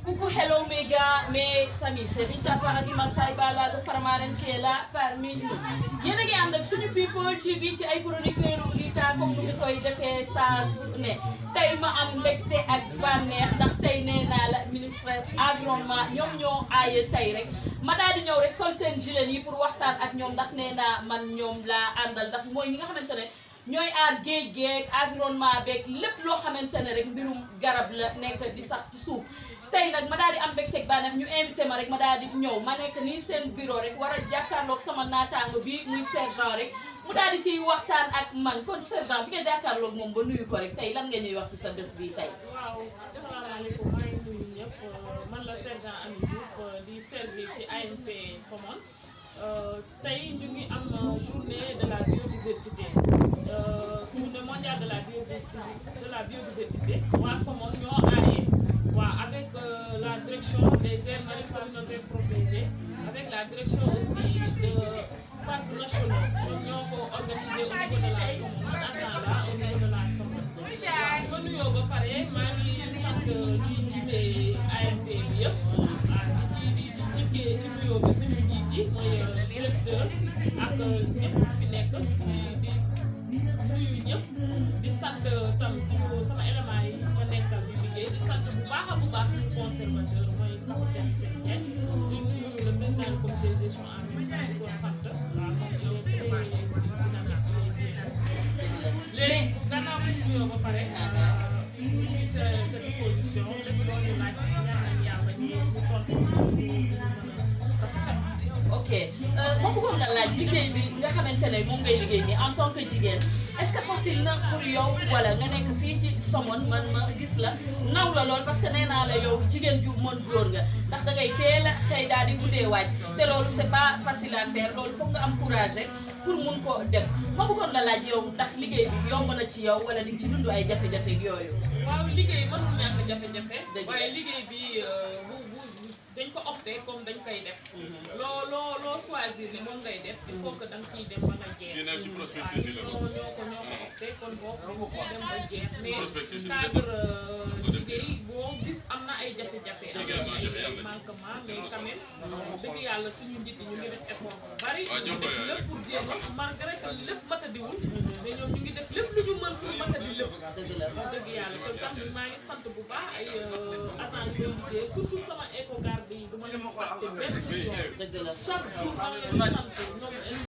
Coucou, hello mes gars, mes amis, c'est Rita Paradis Massaï Bala de Farmaren qui est là parmi nous. Yéen a ngi ànd ak suñu people TV ci ay chroniqueur Rita comme nu mu koy defee saa su ne tey ma am mbégte ak bànneex ndax tey nee naa la ministre environnement ñoom ñoo aaye tey rek ma daal di ñëw rek sol seen gilet yi pour waxtaan ak ñoom ndax nee naa man ñoom laa àndal ndax mooy ñi nga xamante ne ñooy aar géej géej environnement beeg lépp loo xamante ne rek mbirum garab la nekk di sax ci suuf. tey nag ma daal di am mbégteeg bànneex ñu invité ma rek ma daal di ñëw ma nekk nii seen bureau rek war a jàkkaarloog sama naataango bi muy sergent rek mu daal di ciy waxtaan ak man kon sergent bi nga jàkkaarloog moom ba nuyu ko rek tey lan nga ñuy wax ci sa bés bii tey. waaw asalaamaaleykum maa ngi nuyu ñëpp man la sergent Ami Diouf di servir ci AMP Somone tey ñu ngi am journée de la biodiversité journée mondiale de la biodiversité waa Somone ñoo aaye. Avec la direction des aires marines communautaires protégées, avec la direction aussi de parcs nationaux, nous avons organisé au niveau de la Somone, au niveau de la Somone. Nous avons préparé, je suis sant AMP bi yëpp di jëkkee ci nuyoo bi suñu njiit yi mooy directeur ak ñëpp fi nekk di nuyu ñëpp di sant tam sama éléments yi nga nekkal bi liggéey di sant bu baax suñu conservateur mooy capitaine Sène Diagne di nuyu le président du comité de gestion en même temps di ko sant waaw moom il est très dynamique léegi gannaaw bu ñu nuyoo ba pare ñu ngi sa disposition lépp loo ñu laaj ñaan nañ yàlla ñu tontu ok ma bëggoon nga laaj liggéey bi nga xamante ne moom ngay liggéey nii en tant que jigéen est-ce que facile na pour yow wala nga nekk fii ci Somone man ma gis la naw la lool parce que nee naa la yow jigéen ju mën góor nga ndax da ngay teel a xëy daal di guddee waaj te loolu c'est pas facile à faire loolu foog nga am courage rek pour mun ko def ma bëggoon nga laaj yow ndax liggéey bi yomb na ci yow wala di nga ci dund ay jafe-jafe ak yooyu. waaw liggéey mënul ñàkk jafe-jafe. waaye liggéey bi dañ ko opté comme dañ koy def. loo choisir ne moom ngay def il faut que da nga ciy dem ba nga jeex. ñoo ko opté kon boo dem ba jeex mais cadre liggéey boo gis am na ay jafe-jafe am na ay manquement mais quand même dëgg yàlla suñu njiit yi ñu ngi def effort bu bari ñu def lépp pour jéem a malgré que lépp matadiwul mais ñoom ñu ngi def lépp lu ñu mën pour matadi lépp dëgg yàlla te sax maa ngi sant bu baax ay agents yu liggéey surtout sama éco garde yi du ma leen fàtte benn yoon chaque jour maa ngi leen sant ñoom